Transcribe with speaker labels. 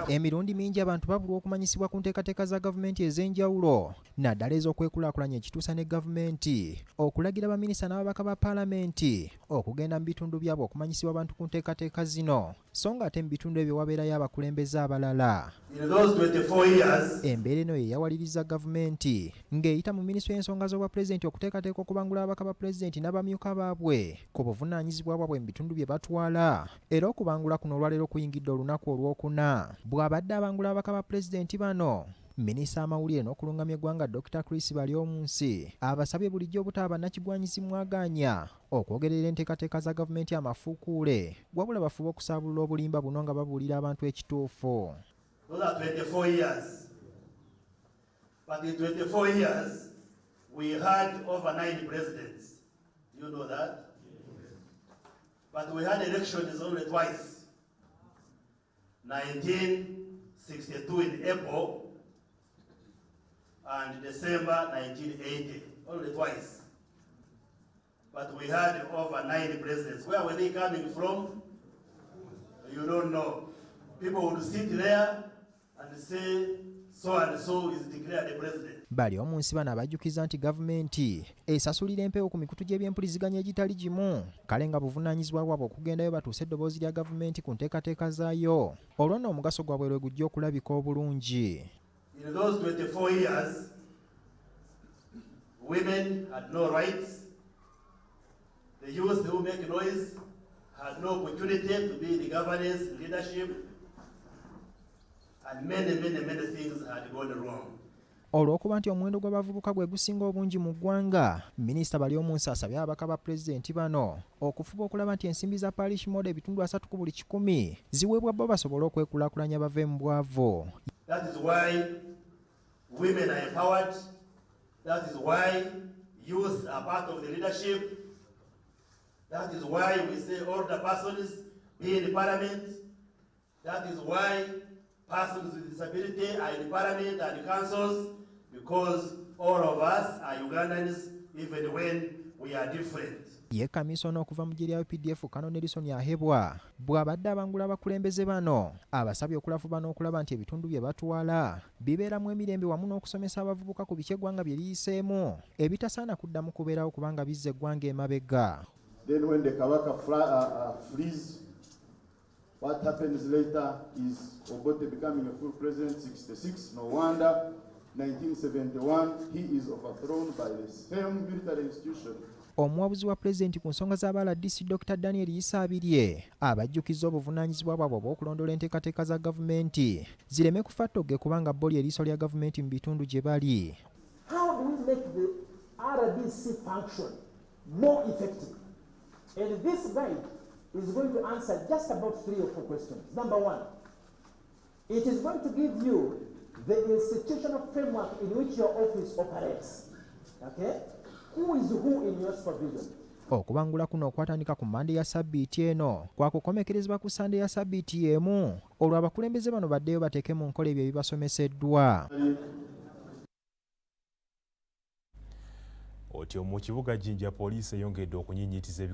Speaker 1: Emirundi mingi abantu babulwa okumanyisibwa ku nteekateeka za gavumenti ez'enjawulo naddala ez'okwekulaakulanya ekituusa ne gavumenti okulagira baminisita n'ababaka ba paalamenti okugenda mu bitundu byabwe okumanyisibwa abantu ku nteekateeka zino so nga ate mu bitundu ebyo wabeerayo abakulembeze abalala.
Speaker 2: In those 24 years,
Speaker 1: Embeera eno ye yawaliriza gavumenti ng'eyita mu minisitule y'ensonga z'obwapulezidenti okuteekateeka okubangula ababaka ba pulezidenti n'abamyuka baabwe ku buvunaanyizibwa bwabwe mu bitundu bye batwala era okubangula kuno olwaleero kuyingidde olunaku olwokuna. Bw'abadde abangula ababaka ba pulezidenti bano, minisita amawulire n'okulungamya eggwanga Dr. Chris Baryomunsi abasabye bulijjo obutaba bannakigwanyizi mwagaanya okwogerera enteekateeka za gavumenti amafuukuule wabula bafube okusaabulula obulimba buno nga babuulira abantu ekituufu.
Speaker 2: Those are 24 years. But in 24 years, we had over 9 presidents. Do you know that? But we had elections only twice. 1962 in April and December 1980, only twice. But we had over 9 presidents. Where were they coming from? You don't know. People would sit there and say, so and so is declared the president.
Speaker 1: Baryomunsi bano abajjukiza nti gavumenti esasulira empewo ku mikutu gy'ebyempuliziganya egitali gimu kale nga buvunaanyizibwa bwabwe okugendayo batuuse eddoboozi lya gavumenti ku nteekateeka zaayo olwo nno omugaso gwabwe lwe gujja okulabika obulungi.
Speaker 2: In those 24 years, women had no rights. The youth who make noise had no opportunity to be in the governance, leadership, and many, many, many things had gone wrong.
Speaker 1: Olw'okuba nti omuwendo gw'abavubuka gwe gusinga obungi mu ggwanga, minisita Baryomunsi asabye ababaka ba pulezidenti bano okufuba okulaba nti ensimbi za parish model 30% ku buli 100 ziweebwa bo basobole okwekulaakulanya bave mu bwavu.
Speaker 2: That is why women are empowered. That is why youth are part of the leadership. That is why we say older persons be in parliament. That is why persons with disability are in parliament and councils, because all of us are Ugandans even when we are different.
Speaker 1: Ye kamisona okuva mu ggye lya UPDF Colonel Nelson Ahebwa bw'abadde abangula abakulembeze bano abasabye okulafuba n'okulaba nti ebitundu bye batwala bibeeramu emirembe wamu n'okusomesa abavubuka ku biki eggwanga bye liyiseemu ebitasaana kuddamu kubeerawo kubanga bizza eggwanga emabega.
Speaker 3: Then when the Kabaka flees, what happens later is Obote becoming a full president, 66, no wonder. 1971, he is overthrown by the same military institution.
Speaker 1: Omuwabuzi wa pulezidenti ku nsonga z'aba RDC Dr. Daniel Isabirye abajjukiza obuvunaanyizibwa bwabwe obw'okulondoola enteekateeka za gavumenti zireme kufa ttogge kubanga bo lye eriiso lya gavumenti mu bitundu gye bali.
Speaker 4: How do we make the RDC function more effective? And this guide is going to answer just about 3 or 4 questions. Number 1, it is going to give you the institutional framework in which your office operates. Okay? Who is who in your supervision?
Speaker 1: Okubangula kuno okwatandika ku Mmande ya sabbiiti eno kwakukomekerezebwa ku Ssande ya sabbiiti y'emu olwo abakulembeze bano baddeyo bateeke mu nkola ebyo ebibasomeseddwa.
Speaker 5: Otyo mu kibuga Jinja poliisi eyongedde okunyinyiitiza